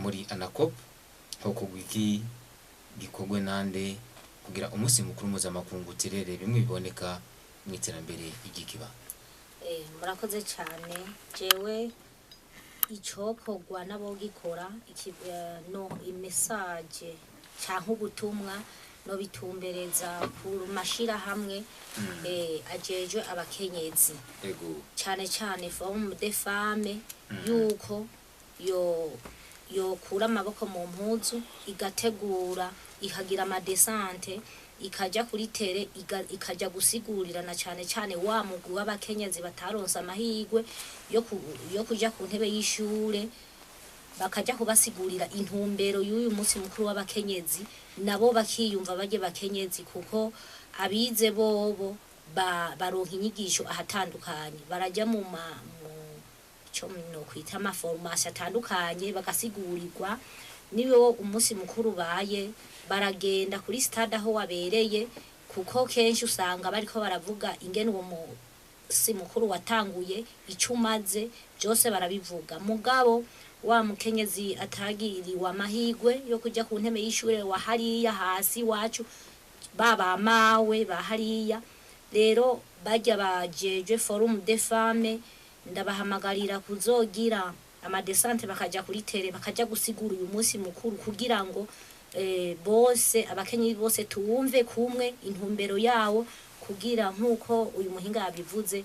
Muri ANACOP hokorwa iki, gikorwe nande, kugira umunsi mukuru mpuzamakungu uterere bimwe biboneka mu iterambere ry'ikibano? Murakoze cyane. Jewe icokorwa n'abogikora no i message canke ubutumwa no bitumbereza ku mashirahamwe ajejwe abakenyezi, cane cane Forum des Femmes, yuko yo yokura amaboko mu mpuzu, igategura, ikagira ama descentes, ikaja kuri terrain, ikaja gusigurira na cane cane wa mugwi w'abakenyezi bataronse amahirwe yo kuja ku ntebe y'ishure, bakaja kubasigurira intumbero y'uyu munsi mukuru w'abakenyezi, nabo bakiyumva barye bakenyezi, kuko abize bobo baronka inyigisho ahatandukanye, baraja mu ico no kwita ama formations atandukanye, bagasigurirwa. Niyo umunsi mukuru ubaye, baragenda kuri stade aho wabereye, kuko kenshi usanga bariko baravuga ingene uwo musi mukuru watanguye, ico umaze, byose barabivuga. Mugabo wa mukenyezi atagiriwe amahirwe yo kuja ku ntebe y'ishure, wa hariya hasi iwacu, baba mawe ba hariya, rero barya bajejwe Forum des Femmes, ndabahamagarira kuzogira ama descentes, bakaja kuri terrain, bakaja gusigura uyu munsi mukuru, kugira ngo bose, abakenyezi bose, tuwumve kumwe intumbero yawo, kugira nk'uko uyu muhinga yabivuze,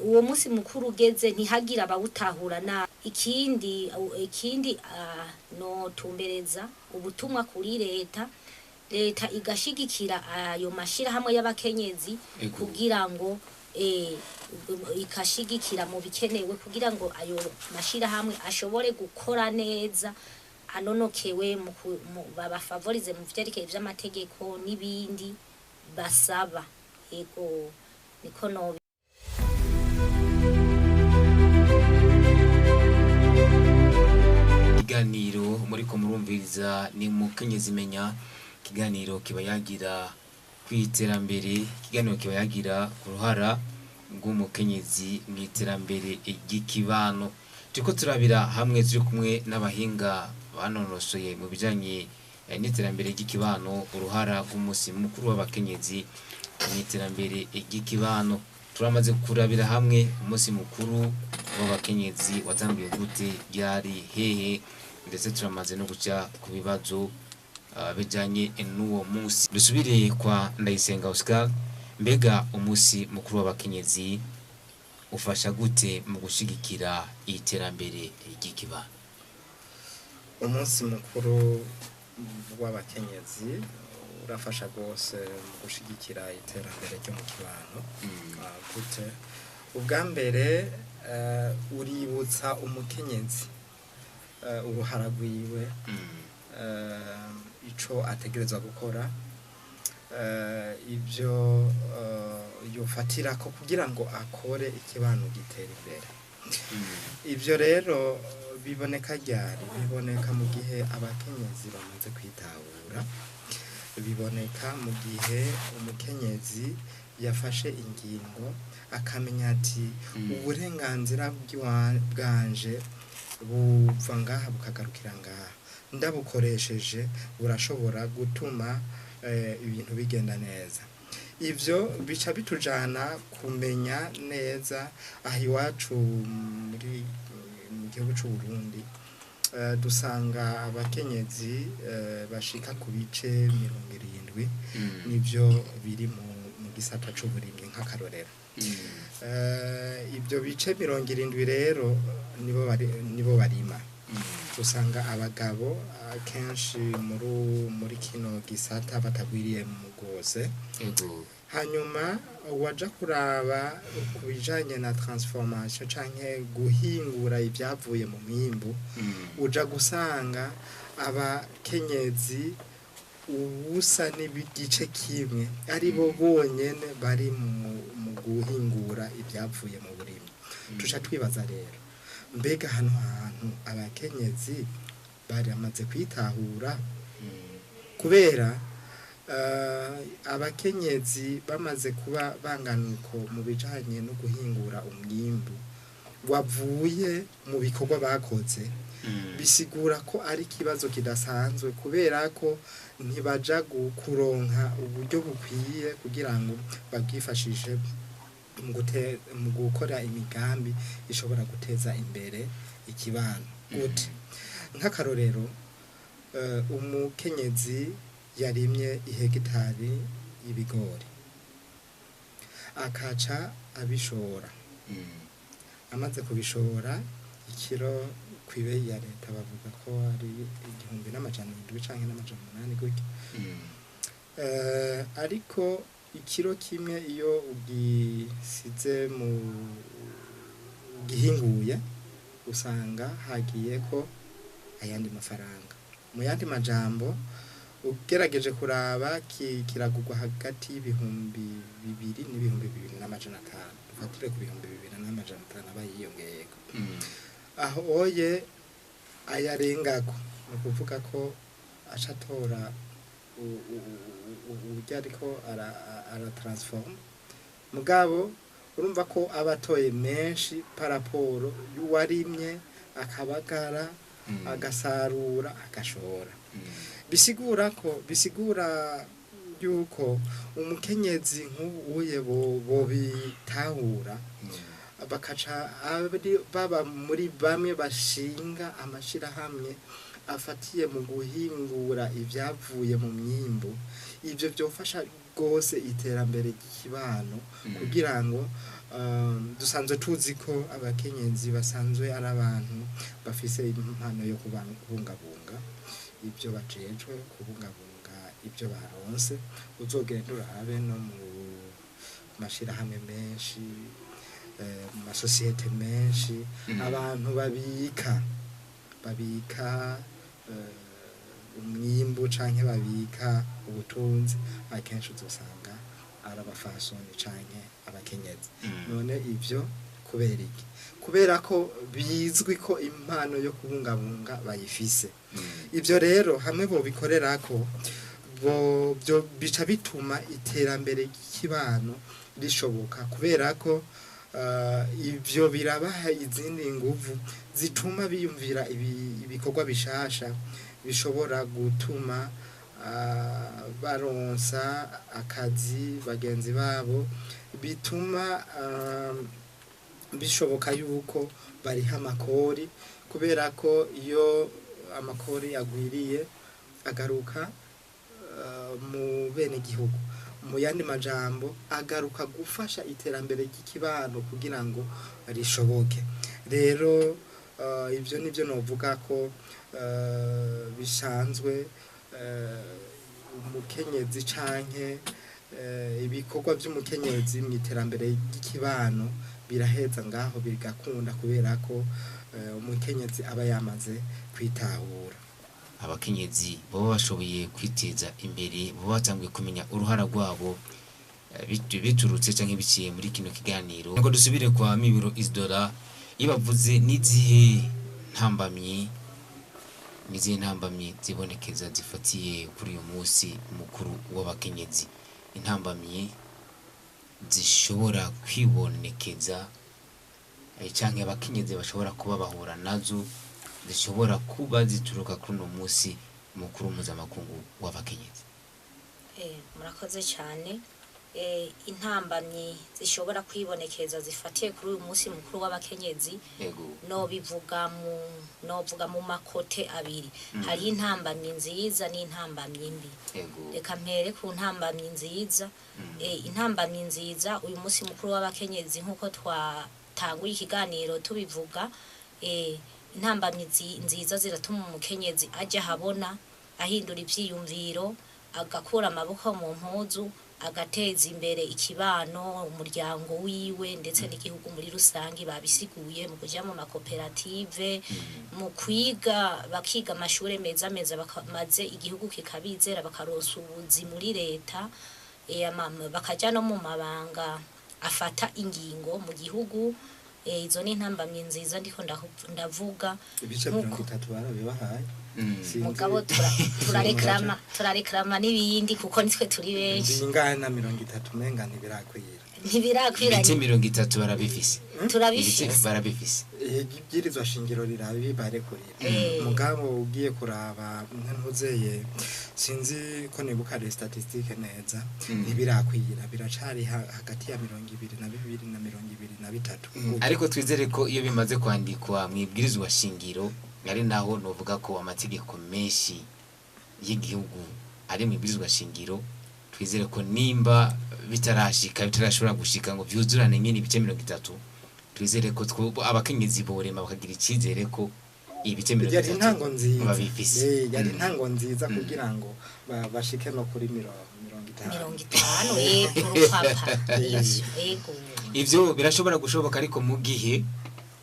uwo munsi mukuru ugeze ntihagira abawutahura. Na ikindi, no tumbereza ubutumwa kuri leta, leta igashigikira ayo mashirahamwe y'abakenyezi, kugira ngo ikashigikira mu bikenewe, kugira ngo ayo mashirahamwe ashobore gukora neza anonokewe, babafavorize mu vyerekeye vy'amategeko n'ibindi basaba. Ego, niko no Ikiganiro muriko murumviriza ni Mukenyezi Menya, ikiganiro kiba yagira ku iterambere, ikiganiro kiba yagira ku ruhara rw'umukenyezi mu iterambere ry'ikibano. Turiko turabira hamwe, turi kumwe n'abahinga banonosoye mu bijanye n'iterambere ry'ikibano, uruhara rw'umunsi mukuru w'abakenyezi mu iterambere ry'ikibano. Turamaze kurabira hamwe umunsi mukuru w'abakenyezi watanguye gute, ryari, hehe, ndetse turamaze no guca ku bibazo bijanye n'uwo munsi. Dusubire kwa Ndayisenga Oscar. Mbega umunsi mukuru w'abakenyezi ufasha gute mu gushigikira iterambere ry'ikibano? Umunsi mukuru w'abakenyezi urafasha rwose mu gushigikira iterambere ryo mu kibano. Gute? Ubwa mbere, uributsa umukenyezi uruhara rwiwe, ico ategerezwa gukora, ibyo yofatirako kugira ngo akore ikibano gitera imbere. Ibyo rero biboneka ryari? Biboneka mu gihe abakenyezi bamaze kwitahura, biboneka mu gihe umukenyezi yafashe ingingo, akamenya ati: "Uburenganzira bwanje buva ngaha bukagarukira ngaha, ndabukoresheje burashobora gutuma ibintu bigenda neza." Ivyo bica bitujana kumenya neza aha iwacu mu gihugu c'u Burundi, dusanga abakenyezi bashika ku bice 70 nivyo biri mu gisata c'uburimyi, nk'akarorero. Ibyo bice 70 rero nibo barima. Usanga abagabo akenshi muri kino gisata batagwiriye mu rwose. Hanyuma waja kuraba ku bijanye na transformation canke guhingura ibyavuye mu mwimbu, uja gusanga abakenyezi ubusa n'igice kimwe ari bo bonyene bari mu guhingura ibyavuye mu burimyi. Tuca twibaza rero: mbega hano hantu abakenyezi baramaze kwitahura? Kubera abakenyezi bamaze kuba bangana uko mu bijanye no guhingura umwimbu wavuye mu bikorwa bakoze. Bisigura ko ari ikibazo kidasanzwe, kubera ko ntibaja kuronka uburyo bukwiye kugira ngo babwifashishe mu gukora imigambi ishobora guteza imbere ikibano. Gute? Nk'akarorero, umukenyezi yarimye ihegitari y'ibigori, akaca abishora. Amaze kubishora, ikiro kw'ibeyi ya leta bavuga ko ari 1700 canke n'800 gutyo. Ariko ikiro kimwe iyo ugisize mu gihinguye, usanga hagiye ko ayandi mafaranga. Mu yandi majambo, ugerageje kuraba, kiragurwa hagati y'2000 n'2500. Dufatire ku 2500, aba yiyongeyeko. Aho oye ayarengako, ni ukuvuga ko aca atora uburyo ariko aratransforma. Mugabo urumva ko aba atoye menshi par rapport y'uwarimye, akabagara, agasarura, agashora. Bisigura yuko umukenyezi nk'ubu uye bobitahura, bakaca baba muri bamwe bashinga amashirahamwe afatiye mu guhingura ivyavuye mu myimbu. Ivyo vyofasha rwose iterambere ry'ikibano, kugira ngo dusanzwe tuzi ko abakenyezi basanzwe ari abantu bafise impano yo kubungabunga ibyo bajejwe, kubungabunga ibyo baronse. Uzogenda urabe no mu mashirahamwe menshi, mu masosiyete menshi, abantu babika umwimbu canke babika ubutunzi, akenshi uzosanga ari abafasoni canke abakenyezi. None ivyo kubera iki? Kubera ko bizwi ko impano yo kubungabunga bayifise. Ivyo rero hamwe bobikorerako, bo byo bica bituma iterambere ry'ikibano rishoboka, kubera ko ivyo birabaha izindi nguvu zituma biyumvira ibikorwa bishasha bishobora gutuma baronsa akazi bagenzi babo, bituma bishoboka yuko bariha amakori, kubera ko iyo amakori agwiriye agaruka mu bene gihugu. Mu yandi majambo, agaruka gufasha iterambere ry'ikibano kugira ngo rishoboke. Rero ivyo nivyo novuga ko bisanzwe umukenyezi canke ibikorwa vy'umukenyezi mu iterambere ry'ikibano biraheza ngaho bigakunda, kubera ko umukenyezi aba yamaze kwitahura. Abakenyezi baba bashoboye kwiteza imbere, baba batanguye kumenya uruhara rwabo, biturutse canke biciye muri kino kiganiro. Ngo dusubire kwa Mibiro Isidora, iyo bavuze n'izihe ntambamyi zibonekeza zifatiye kuri uyu munsi mukuru w'abakenyezi, intambamyi zishobora kwibonekeza, canke abakenyezi bashobora kuba bahura nazo, zishobora kuba zituruka kuri uno munsi mukuru mpuzamakungu w'abakenyezi? Murakoze cyane. Intambamyi zishobora kwibonekeza zifatiye kuri uyu munsi mukuru w'abakenyezi, nobivuga mu novuga mu ma côtés abiri. Hariho intambamyi nziza n'intambamyi mbi. Reka mpere ku ntambamyi nziza. Intambamyi nziza, uyu munsi mukuru w'abakenyezi, nk'uko twatanguye ikiganiro tubivuga, intambamyi nziza ziratuma umukenyezi ajya ahabona, ahindura ivyiyumviro, agakura amaboko mu mpuzu, agateza imbere ikibano, umuryango wiwe, ndetse n'igihugu muri rusange. Babisiguye mu kuja mu makoperative, mu kwiga, bakiga amashure meza meza, maze igihugu kikabizera, bakaronsa ubuzi muri leta, bakaja no mu mabanga afata ingingo mu gihugu. Izo ni intambamyi nziza ndiko ndavuga. Ibice 30 barabibahaye. Sinzi. Mugabo turareklama n'ibindi, kuko nitwe turi benshi. Bingana na 30, umenga ntibirakwira. Ntibirakwiranye. Ibice 30 barabifise. Turabifise. Ibice barabifise. Ibwirizwa shingiro rirabibarekurira. Eh. Mugabo ugiye kuraba ntuzeye, sinzi ko nibuka les statistiques neza, ntibirakwira, biracari hagati ya 22 na 23. Ariko twizere ko iyo bimaze kwandikwa mu ibwirizwa shingiro, ari naho novuga ko amategeko menshi y'igihugu ari mu ibwirizwa shingiro, twizere ko nimba bitarashika, bitarashobora gushika ngo vyuzurane nyene ibice 30, twizere ko abakenyezi borema bakagira icizere ko ibice mirongo Yari itatu intango nziza. babifise. Yari intango nziza kugira ngo bashike no kuri 50. 50, yego papa, yego. Ivyo birashobora gushoboka, ariko mu gihe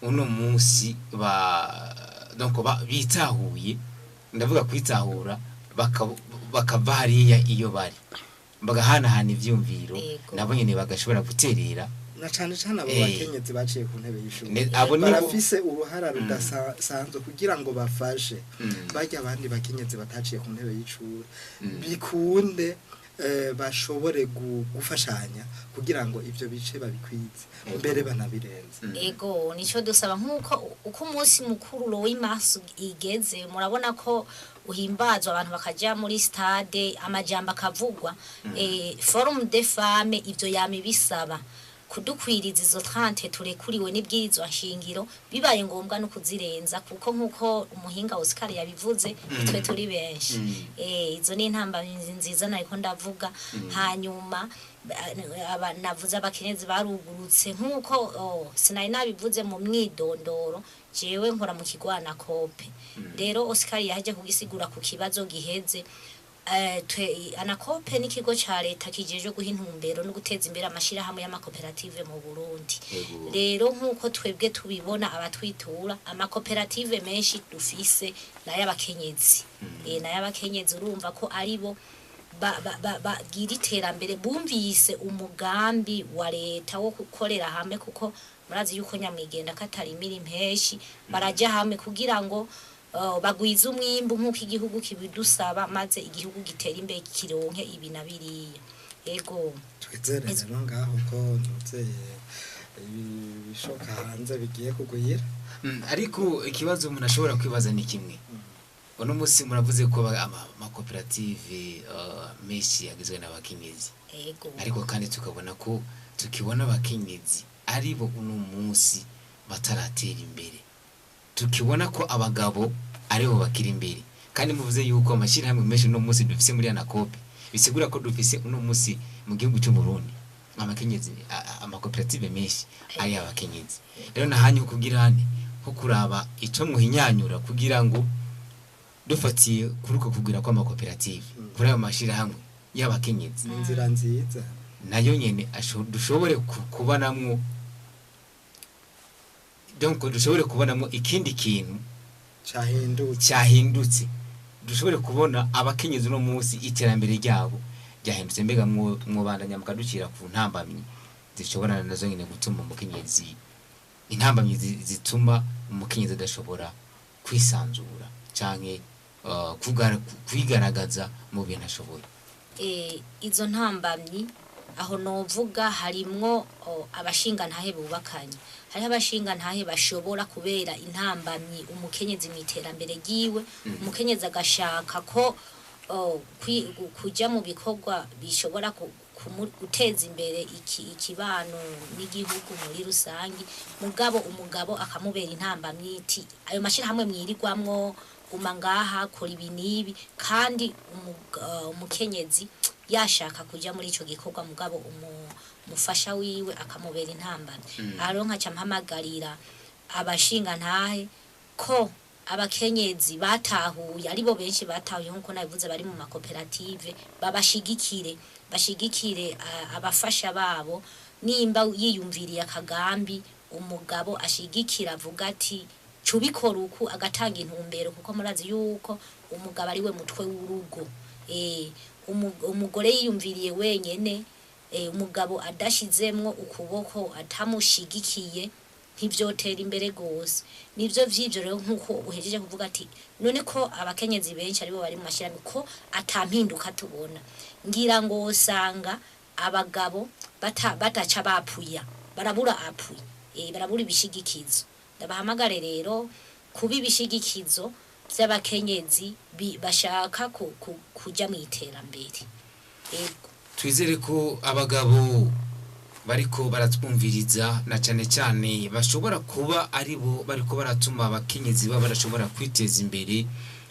uno munsi ba donc bitahuye, ndavuga kwitahura, bakava hariya iyo bari bagahanahana ivyumviro, Yego. nabo nyene bagashobora guterera. Na cane cane abo bakenyezi baciye ku ntebe y'ishuri Abo nibo barafise uruhara rudasanzwe kugira ngo bafashe barya abandi bakenyezi bataciye ku ntebe y'ishuri, bikunde bashobore gufashanya kugira ngo ivyo bice babikwize mbere banabirenze. Ego, nico dusaba, nkuko uko umunsi mukuru w'Imasu igeze, murabona ko uhimbazwa, abantu bakaja muri stade, amajambo akavugwa. Forum des femmes ivyo yama bisaba kudukwiriza izo 30 turekuriwe n'ibwirizwa nshingiro, bibaye ngombwa no kuzirenza, kuko nkuko umuhinga Oscar yabivuze, twe turi benshi. Izo ni intambamyi nziza nariko ndavuga. Hanyuma navuze abakenyezi barugurutse, nkuko sinari nabivuze mu mwidondoro, jewe nkora mu kigo ANACOOP. Rero Oscar yaje kugisigura ku kibazo giheze. Twe ANACOOP n'ikigo ca leta kijejwe guha intumbero no guteza imbere amashirahamwe y'amakoperative mu Burundi. Rero nk'uko twebwe tubibona, abatwitura amakoperative menshi dufise n'ay'abakenyezi. N'ay'abakenyezi, urumva ko aribo bagira iterambere, bumvise umugambi wa leta wo gukorera hamwe, kuko murazi yuko nyamwigenda katarimira impeshi, baraja hamwe kugira ngo bagwize umwimbu nk'uko igihugu kibidusaba, maze igihugu gitera imbere, kironke ibi na biriya. Ego. Twizere rero ngaho ko ntuzeye ibishoka hanze bigiye kugwira. Ariko ikibazo umuntu ashobora kwibaza ni kimwe. Uno munsi muravuze ko amakoperative menshi agizwe n'abakenyezi, ariko kandi tukabona ko tukibona abakenyezi ari bo uno munsi bataratera imbere, tukibona ko abagabo aribo bakiri imbere, kandi muvuze yuko amashyirahamwe menshi uno munsi dufise muri ANACOOP, bisigura ko dufise uno munsi mu gihugu cy'u Burundi abakenyezi, amakoperative menshi ari abakenyezi. Rero nahanyu kugira nte nko kuraba ico muhinyanyura kugira ngo dufatiye kuri uko kugira kw'amakoperative, kuri ayo mashyirahamwe y'abakenyezi, Ni inzira nziza. nayo nyene dushobore kubonamwo, donc dushobore kubonamwo ikindi kintu Cahindutse. Cyahindutse, dushobore kubona abakenyezi uno munsi iterambere ryabo ryahindutse. Mbega mwobandanya mukadukira ku ntambamyi zishobora nazo nyene gutuma umukenyezi, intambamyi zituma umukenyezi adashobora kwisanzura canke kwigaragaza mu bintu ashoboye? Izo ntambamyi aho novuga harimwo abashingantahe bubakanye. Hariho abashingantahe bashobora kubera intambamyi umukenyezi mu iterambere ryiwe. Umukenyezi agashaka ko kuja mu bikorwa bishobora guteza imbere ikibano n'igihugu muri rusangi, mugabo umugabo akamubera intambamyi, iti ayo mashirahamwe mwirirwamwo, guma ngaha, kora ibi n'ibi. Kandi umukenyezi yashaka kuja muri ico gikorwa, mugabo umufasha wiwe akamubera intambamyi. Aho nkaca mpamagarira abashingantahe ko abakenyezi batahuye, aribo benshi batahuye nkuko nabivuze, bari mu makoperative, babashigikire, bashigikire abafasha babo. Nimba yiyumviriye akagambi, umugabo ashigikira, avuga ati cubikora uku, agatanga intumbero, kuko murazi yuko umugabo ari we mutwe w'urugo. Umugore yiyumviriye wenyene, umugabo adashizemwo ukuboko, atamushigikiye, ntivyotera imbere gose. Nivyo vy'ivyo rero, nkuko uhejeje kuvuga ati none ko abakenyezi benshi aribo bari mu mashirahamwe, ko atampinduka tubona, ngira ngo usanga abagabo Bataca bapfuya, barabura appui, barabura ibishigikizo. Ndabahamagare rero kuba ibishigikizo by'abakenyezi bashaka kuja mu iterambere. Ego. Twizere ko abagabo bariko baratwumviriza, na cane cane bashobora kuba ari bo bariko baratuma abakenyezi baba barashobora kwiteza imbere,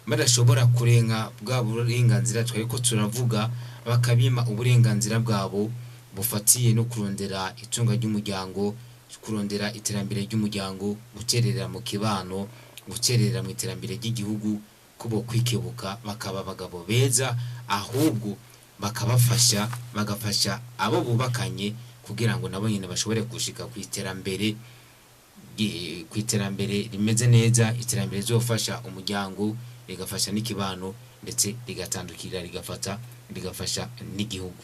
badashobora kurenga bwa burenganzira twariko turavuga, bakabima uburenganzira bwabo bufatiye no kurondera itunga ry'umuryango, kurondera iterambere ry'umuryango, guterera mu kibano, guterera mu iterambere ry'igihugu, ko bo kwikebuka bakaba abagabo beza, ahubwo bakabafasha, bagafasha abo bubakanye kugira ngo nabo nyine bashobore gushika ku iterambere ku iterambere rimeze neza, iterambere rizofasha umuryango, rigafasha n'ikibano, ndetse rigatandukira, rigafasha n'igihugu.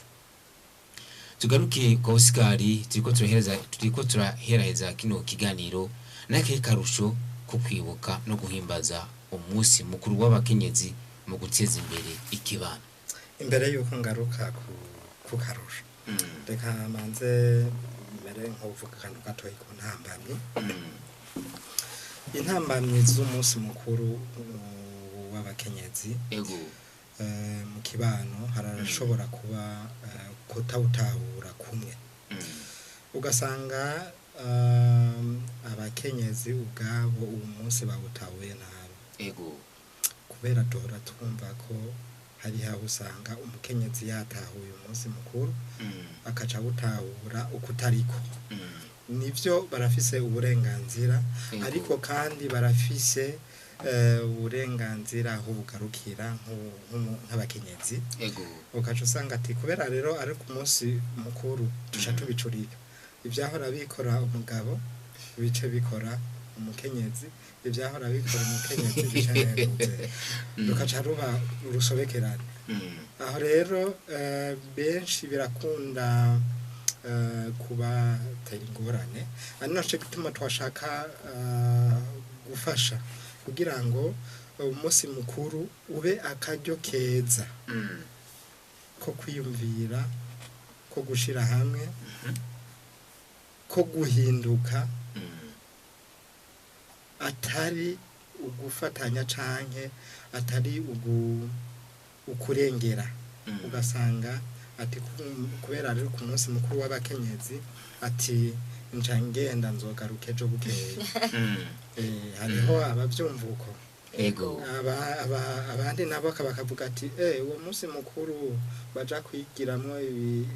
Tugaruke kwa Osikari, turiko turaheraheza kino kiganiro. N'akahe karusho ko kwibuka no guhimbaza umunsi mukuru w'abakenyezi mu guteza imbere ikibano? Imbere y'uko ngaruka ku karusho, reka manze mbere nk'uvuga akantu gatoyi ku ntambamyi. Intambamyi z'umunsi mukuru w'abakenyezi mu kibano, harashobora kuba kutawutahura kumwe, ugasanga abakenyezi ubwabo uwo munsi bawutahuye nabi, kubera duhora twumva ko hari aho usanga umukenyezi yatahuye umunsi mukuru, akaca awutahura ukutariko. Nivyo, barafise uburenganzira, ariko kandi barafise uburenganzira aho bugarukira nk'abakenyezi. Ukaca usanga ati kubera rero ari ku munsi mukuru, tuca tubicurika, ivyahora bikora umugabo bice bikora umukenyezi, ivyahora bikora umukenyezi bice bice, rukaca ruba urusobekerane. Aho rero benshi birakunda kubatera ingorane, ari naco gituma twashaka gufasha kugira ngo umunsi mukuru ube akaryo keza ko kwiyumvira, ko gushira hamwe, ko guhinduka, atari ugufatanya canke atari ukurengera. Ugasanga ati kubera rero ku munsi mukuru w'abakenyezi, ati nca ngenda, nzogaruka ejo bukeye. Hariho abavyumva uko. Abandi nabo bakavuga ati uwo munsi mukuru baja kwigiramwo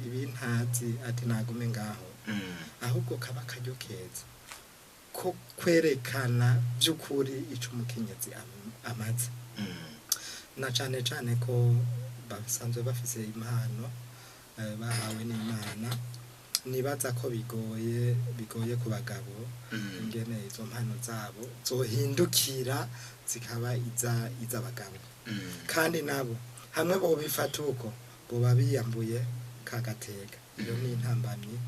ibintazi, ati nagume ngaho. Ahubwo kaba akaryo keza ko kwerekana by'ukuri ico umukenyezi amaze, na cane cane ko basanzwe bafise impano bahawe n'Imana. Nibaza ko bigoye ku bagabo ingene izo mpano zabo zohindukira zikaba iz'abagabo. Kandi nabo hamwe bobifata uko, boba biyambuye kagateka. Iyo ni intambamyi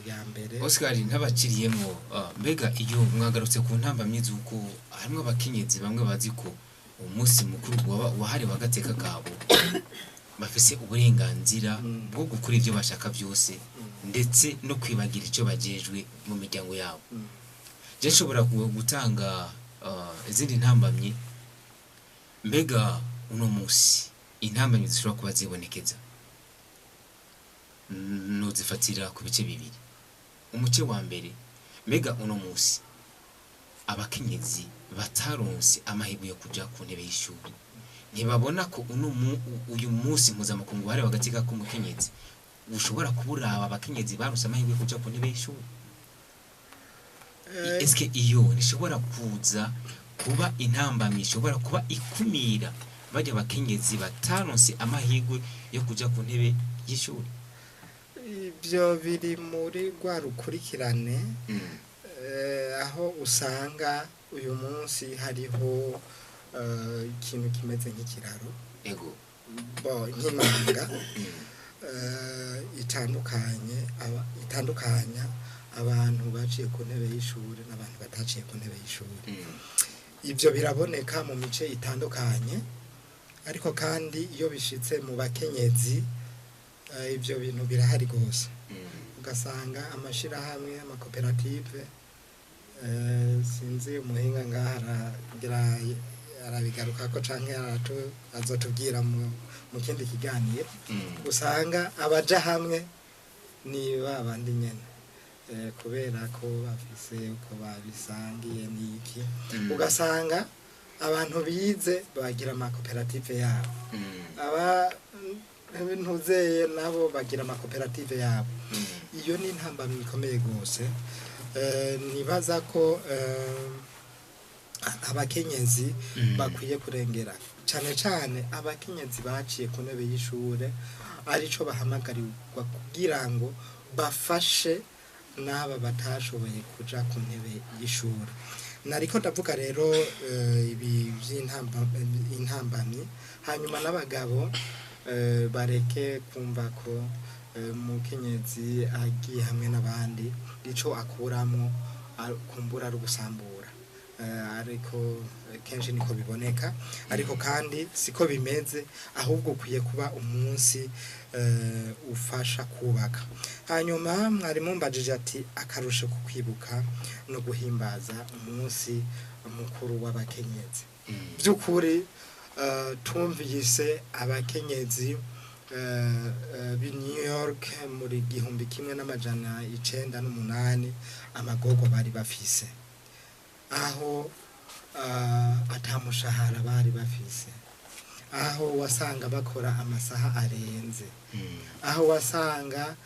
ya mbere. Oscar, ntabakiriyemwo, mbega iyo mwagarutse ku ntambamyi z'uko harimo abakenyezi bamwe bazi ko umunsi mukuru wahariwe agateka kabo, bafise uburenganzira bwo gukora ibyo bashaka byose, ndetse no kwibagira icyo bajejwe mu miryango yabo. Je nshobora gutanga izindi ntambamyi. Mbega uno munsi intambamyi zishobora kuba zibonekeza nozifatira ku bice bibiri. Umuce wa mbere, mbega uno munsi abakenyezi bataronse amahirwe yo kuja ku ntebe y'ishuri ntibabona ko uyu munsi mpuzamakungu wahariwe agateka k'umukenyezi ushobora kuburaba abakenyezi baronse amahirwe yo kuja ku ntebe y'ishuri? Eske iyo ntishobora kuza kuba intambamyi ishobora kuba ikumira bajya abakenyezi bataronse amahirwe yo kuja ku ntebe y'ishuri? Ibyo biri muri rwa rukurikirane, aho usanga uyu munsi hariho ikintu kimeze nk'ikiraro, bo nk'imanga itandukanye itandukanya abantu baciye ku ntebe y'ishuri n'abantu bataciye ku ntebe y'ishuri. Ibyo biraboneka mu mice itandukanye, ariko kandi iyo bishitse mu bakenyezi, ibyo bintu birahari rwose. Ugasanga amashirahamwe, amakoperative, sinzi umuhinga ngaha aragira arabigarukako canke azotubwira mu kindi kiganiro. Usanga abaja hamwe ni ba bandi nyene, kubera ko bafise uko babisangiye n'iki. Ugasanga abantu bize bagira amakoperative yabo, aba ntuzeye nabo bagira amakoperative yabo. Iyo ni intambamyi ikomeye rwose. Nibaza ko abakenyezi bakwiye kurengera, cyane cyane abakenyezi baciye ku ntebe y'ishure, arico bahamagarirwa kugira ngo bafashe n'aba batashoboye kuja ku ntebe y'ishure. Nariko ndavuga rero ibi by'intambamyi. Hanyuma n'abagabo bareke kumva ko umukenyezi agiye hamwe n'abandi ico akuramo kumbura ari ugusambura. Ariko kenshi niko biboneka, ariko kandi siko bimeze, ahubwo ukwiye kuba umunsi ufasha kubaka. Hanyuma mwari mumbajije ati akarusho ku kwibuka no guhimbaza umunsi mukuru w'abakenyezi. By'ukuri tumvise abakenyezi b'i New York muri 1908, amagogo bari bafise, aho atamushahara bari bafise, aho wasanga bakora amasaha arenze, aho wasanga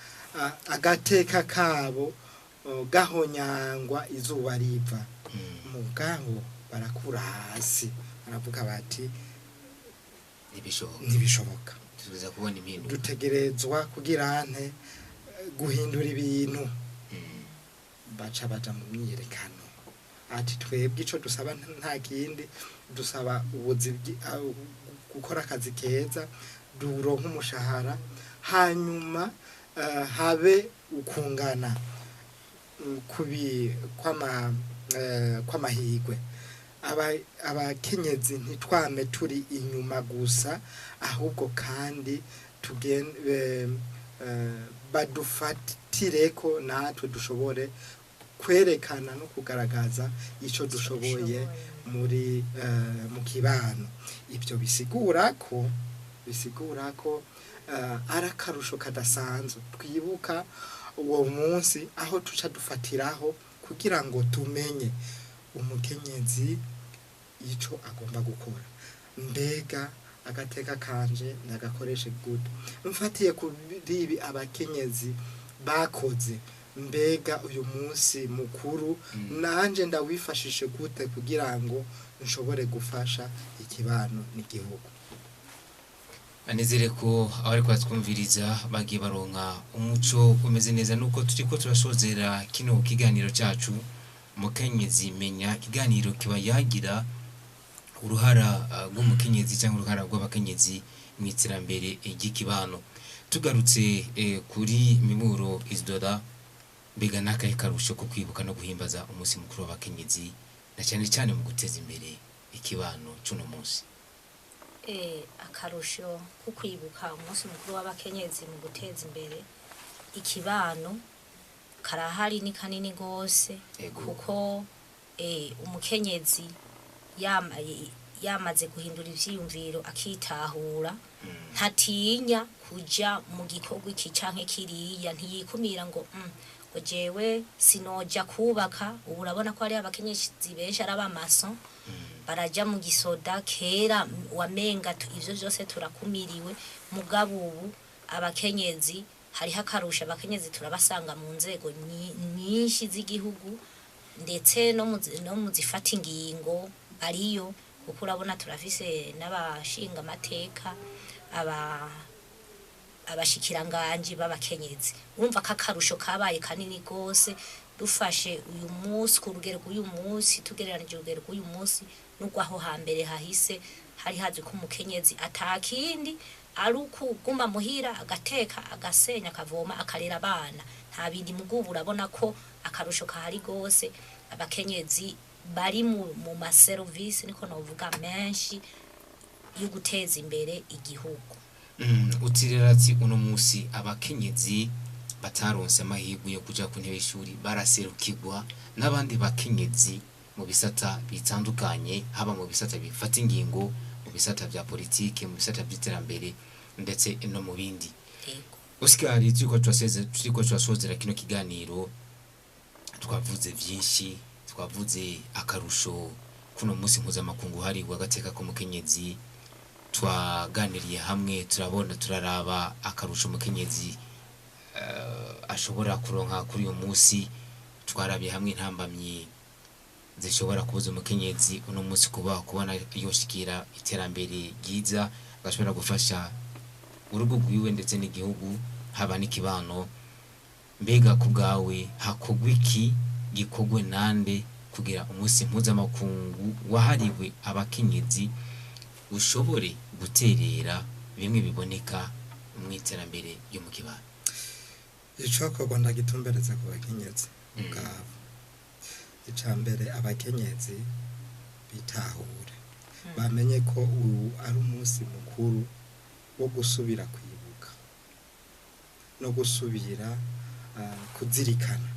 agateka kabo gahonyangwa izuba riva. Mugabo barakura hasi baravuga bati ntibishoboka, ntibishoboka, tuza kubona impinduka, dutegerezwa kugira nte guhindura ibintu. Baca baja mu myiyerekano ati twebwe ico dusaba nta kindi, dusaba ubuzi gukora akazi keza, duronke umushahara, hanyuma habe ukungana kubi kw'amahigwe. Abakenyezi ntitwame turi inyuma gusa, ahubwo kandi badufatireko natwe dushobore kwerekana no kugaragaza ico dushoboye muri mu kibano. Ibyo bisigura ko ari akarusho kadasanzwe twibuka uwo munsi, aho tuca dufatiraho kugira ngo tumenye umukenyezi ico agomba gukora. Mbega agateka kanje ndagakoreshe gute mfatiye kuri ibi abakenyezi bakoze? Mbega uyu munsi mukuru nanje ndawifashishe gute kugira ngo nshobore gufasha ikibano n'igihugu? Anezere ko abari kwatwumviriza bagiye baronka umuco umeze neza, nuko turiko turasozera kino kiganiro cacu Mukenyezi Menya, ikiganiro kiba yagira uruhara rw'umukenyezi cyangwa uruhara rw'abakenyezi mu iterambere ry'ikibano. Tugarutse kuri Miburo Isidora, mbega n'akahe karusho ko kwibuka no guhimbaza umunsi mukuru w'abakenyezi, na cyane cyane mu guteza imbere ikibano c'uno munsi? Akarusho ko kwibuka umunsi mukuru w'abakenyezi mu guteza imbere ikibano karahari, ni kanini gose. Kuko umukenyezi yamaze guhindura ivyiyumviro, akitahura, ntatinya kuja mu gikorwa iki canke kiriya, ntiyikumira ngo ngo jewe sinoja kubaka. Ubu urabona ko hari abakenyezi benshi ari abamaso, baraja mu gisoda. Kera wamenga ivyo vyose turakumiriwe, mugabo ubu abakenyezi hariho akarusho. Abakenyezi turabasanga mu nzego nyinshi z'igihugu, ndetse no mu zifata ingingo ariyo, kuko urabona turafise n'abashinga amateka, abashikiranganji b'abakenyezi. Urumva ko akarusho kabaye kanini gose dufashe uyu munsi ku rugero rw'uyu munsi, tugereranije urugero rw'uyu munsi n'urwaho hambere hahise hari hazwi ko umukenyezi atakindi ari ukuguma muhira, agateka, agasenya, akavoma, akarera abana, nta bindi. Mugubu urabona ko akarusho kahari gose, abakenyezi bari mu maserivisi, niko novuga, menshi yo guteza imbere igihugu. Uti rero ati uno munsi abakenyezi bataronse amahirwe yo kuja ku ntebe y'ishuri baraserukirwa n'abandi bakenyezi mu bisata bitandukanye, haba mu bisata bifata ingingo, mu bisata vya politike, mu bisata vy'iterambere ndetse no mu bindi. Yego. Oscar, turiko turasozera kino kiganiro, twavuze vyinshi, twavuze akarusho kuno munsi mpuzamakungu hariwe agateka k'umukenyezi, twaganiriye hamwe turabona turaraba akarusho umukenyezi ashobora kuronka kuri uyu munsi, twarabiye hamwe intambamyi zishobora kubuza umukenyezi uno munsi kuba kubona yoshikira iterambere ryiza, agashobora gufasha urugo rwiwe ndetse n'igihugu, haba n'ikibano. Mbega ku bwawe hakorwa iki, gikorwe nande kugira umunsi mpuzamakungu wahariwe abakenyezi ushobore guterera bimwe biboneka mu iterambere ryo mu kibano? Icokorwa ndagitumbereza ku bakenyezi ubwabo. Ica mbere, abakenyezi bitahure, bamenye ko ubu ari umunsi mukuru wo gusubira kwibuka no gusubira kuzirikana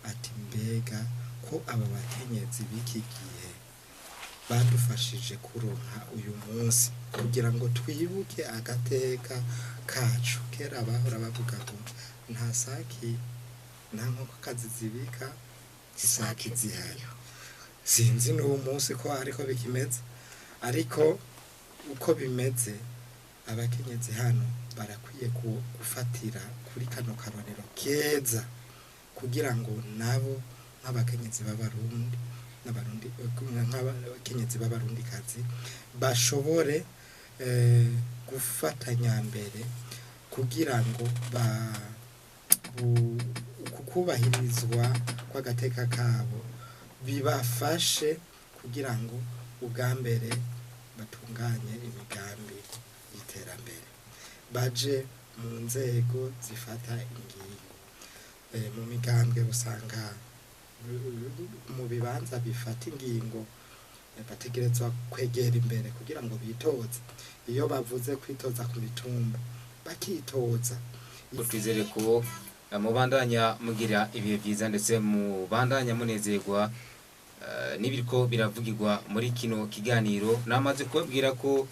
ati mbega ko aba bakenyezi b'iki gihe badufashije kuronka uyu munsi, kugira ngo twibuke agateka kacu. Kera bahora bavuga ngo nta saki nta nkokokazi zibika isaki zihari. Sinzi n'uwo munsi ko ariko bikimeze, ariko uko bimeze abakenyezi hano barakwiye gufatira kuri kano karorero keza, kugira ngo nabo nk'abakenyezi b'abarundi n'abarundi, nk'abakenyezi b'abarundikazi bashobore gufatanya mbere kugira ngo kukubahirizwa kw'agateka kabo bibafashe kugira ngo ubwa mbere batunganye imigambi y'iterambere, baje mu nzego zifata ingingo. Mu migambwe usanga mu bibanza bifata ingingo bategerezwa kwegera imbere kugira ngo bitoze. Iyo bavuze kwitoza ku mitumba bakitoza. Twizere ko mubandanya mugira ibihe byiza ndetse mubandanya munezerwa n'ibiriko biravugirwa muri kino kiganiro. Namaze kubabwira ko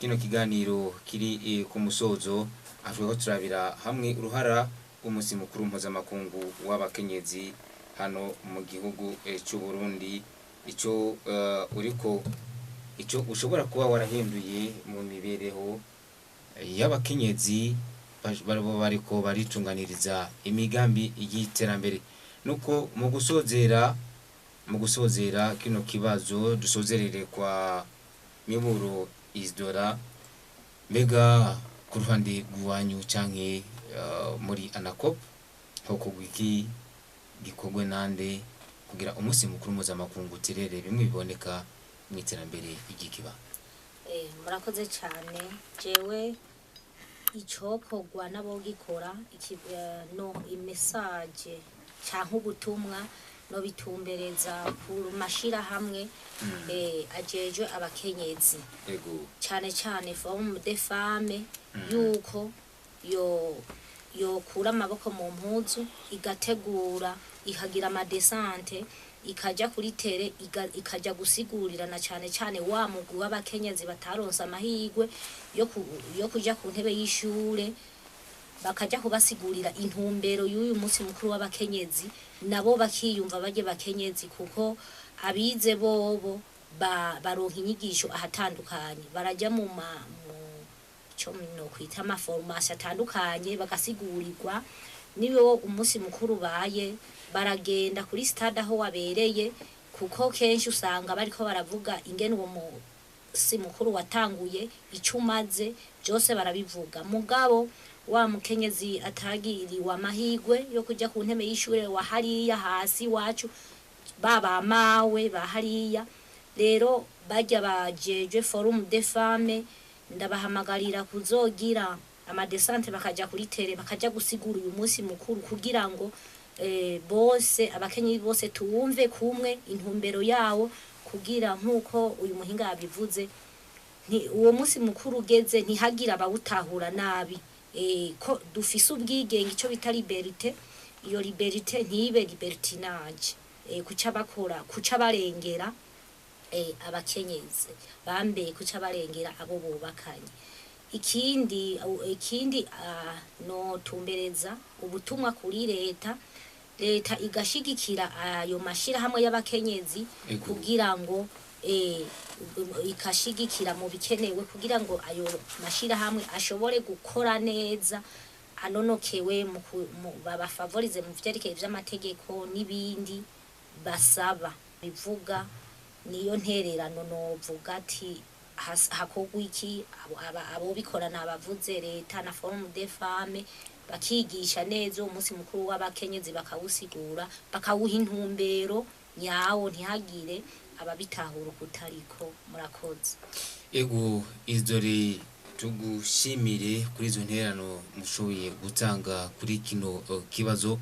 kino kiganiro kiri ku musozo, avuga ko turabira hamwe uruhara rw'umunsi mukuru mpuzamakungu w'abakenyezi hano mu gihugu cy'u Burundi, ico uriko ico ushobora kuba warahinduye mu mibereho y'abakenyezi barabo bariko baritunganiriza imigambi y'iterambere. Nuko mu gusozera kino kibazo dusozerere kwa Miburo Isidora, mbega ku ruhande rw'iwanyu canke muri ANACOP hokorwa iki, gikorwe nande kugira umunsi mukuru mpuzamakungu uterere bimwe biboneka mu iterambere ry'ikiba? Murakoze cyane. Jewe icokorwa n'abogikora no imesaje canke ubutumwa no bitumbereza ku mashirahamwe ajejwe abakenyezi, Ego. cane cane Forum des Femmes, yuko yokura amaboko mu mpuzu, igategura, ikagira amadesante, ikaja kuri tere, ikaja gusigurira na cane cane wa mugwi w'abakenyezi bataronse amahirwe yo kuja ku ntebe y'ishure, bakaja kubasigurira intumbero y'uyu munsi mukuru w'abakenyezi, nabo bakiyumva barye bakenyezi, kuko abize bobo baronka inyigisho ahatandukanye, baraja mu ico no kwita amaforomasi atandukanye, bagasigurirwa. Niyo umunsi mukuru ubaye baragenda kuri stade aho wabereye, kuko kenshi usanga bariko baravuga ingene uwo munsi mukuru watanguye, ico umaze, byose barabivuga. Mugabo wa mukenyezi atagiriwe amahirwe yo kuja ku ntebe y'ishure wa hariya hasi iwacu, baba mawe ba hariya, rero barya bajejwe Forum des Femmes ndabahamagarira kuzogira amadesante, bakaja kuri tere, bakaja gusigura uyu munsi mukuru, kugira ngo bose abakenyezi bose tuwumve kumwe intumbero yawo, kugira nkuko uyu muhinga yabivuze, uwo munsi mukuru ugeze ntihagira abawutahura nabi. Ko dufise ubwigenge, ico bita liberté, iyo liberté ntibe libertinage, kuca bakora, kuca barengera abakenyezi bambe, kuca barengera abo bubakanye. Ikindi, notumbereza ubutumwa kuri leta, leta igashigikira ayo mashirahamwe y'abakenyezi kugira ngo ikashigikira mu bikenewe kugira ngo ayo mashirahamwe ashobore gukora neza anonokewe, babafavorize mu vyerekeye vy'amategeko n'ibindi basaba bivuga. Niyo ntererano novuga ati hakorwa iki? Abobikora nabavuze, leta na Forum des Femmes, bakigisha neza uwo munsi mukuru w'abakenyezi, bakawusigura, bakawuha intumbero nyawo, ntihagire ababitahura ukutariko. Murakoze. Ego, Izore, tugushimire kuri izo nterano mushoboye gutanga kuri kino kibazo.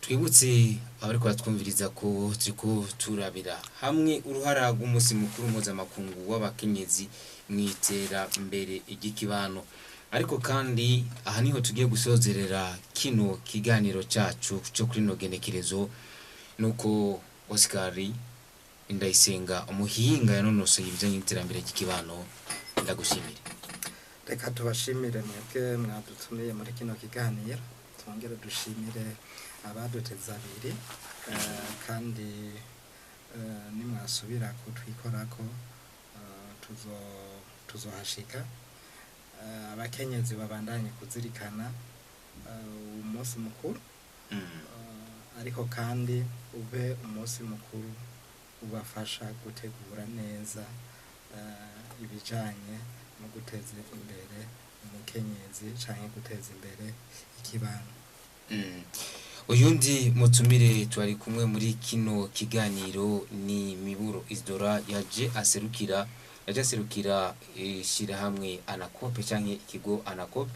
Twibutse abariko baratwumviriza ko turiko turabira hamwe uruhara rw'umunsi mukuru mpuzamakungu w'abakenyezi mu iterambere ry'ikibano. Ariko kandi aha niho tugiye gusozerera kino kiganiro cacu cyo kuri ino genekerezo. Nuko Oscar Ndayisenga, umuhinga yanonosoye ibijanye n'iterambere ry'ikibano, ndagushimire. Reka tubashimire mwebwe mwadutumiye muri kino kiganiro, twongere dushimire abaduteze abiri, kandi nimwasubira kutwikorako, tuzohashika. Abakenyezi babandanye kuzirikana umunsi mukuru, ariko kandi ube umunsi mukuru ubafasha gutegura neza ibijanye no guteza imbere umukenyezi canke guteza imbere ikibano. Uyundi mutumire twari kumwe muri kino kiganiro ni Miburo Isidora, yaje aserukira ishirahamwe Anakope canke ikigo Anakope,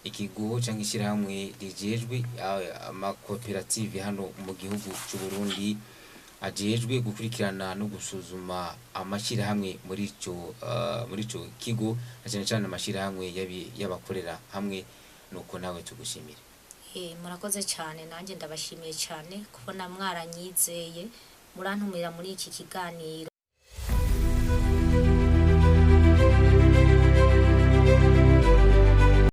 ikigo canke ishirahamwe rijejwe amakoperative hano mu gihugu c'u Burundi, ajejwe gukurikirana no gusuzuma amashirahamwe muri ico kigo, na cane cane amashirahamwe y'abakorera hamwe. Nuko nawe tugushimire. Murakoze cyane, nanjye ndabashimiye cyane kubona mwaranyizeye murantumira muri iki kiganiro.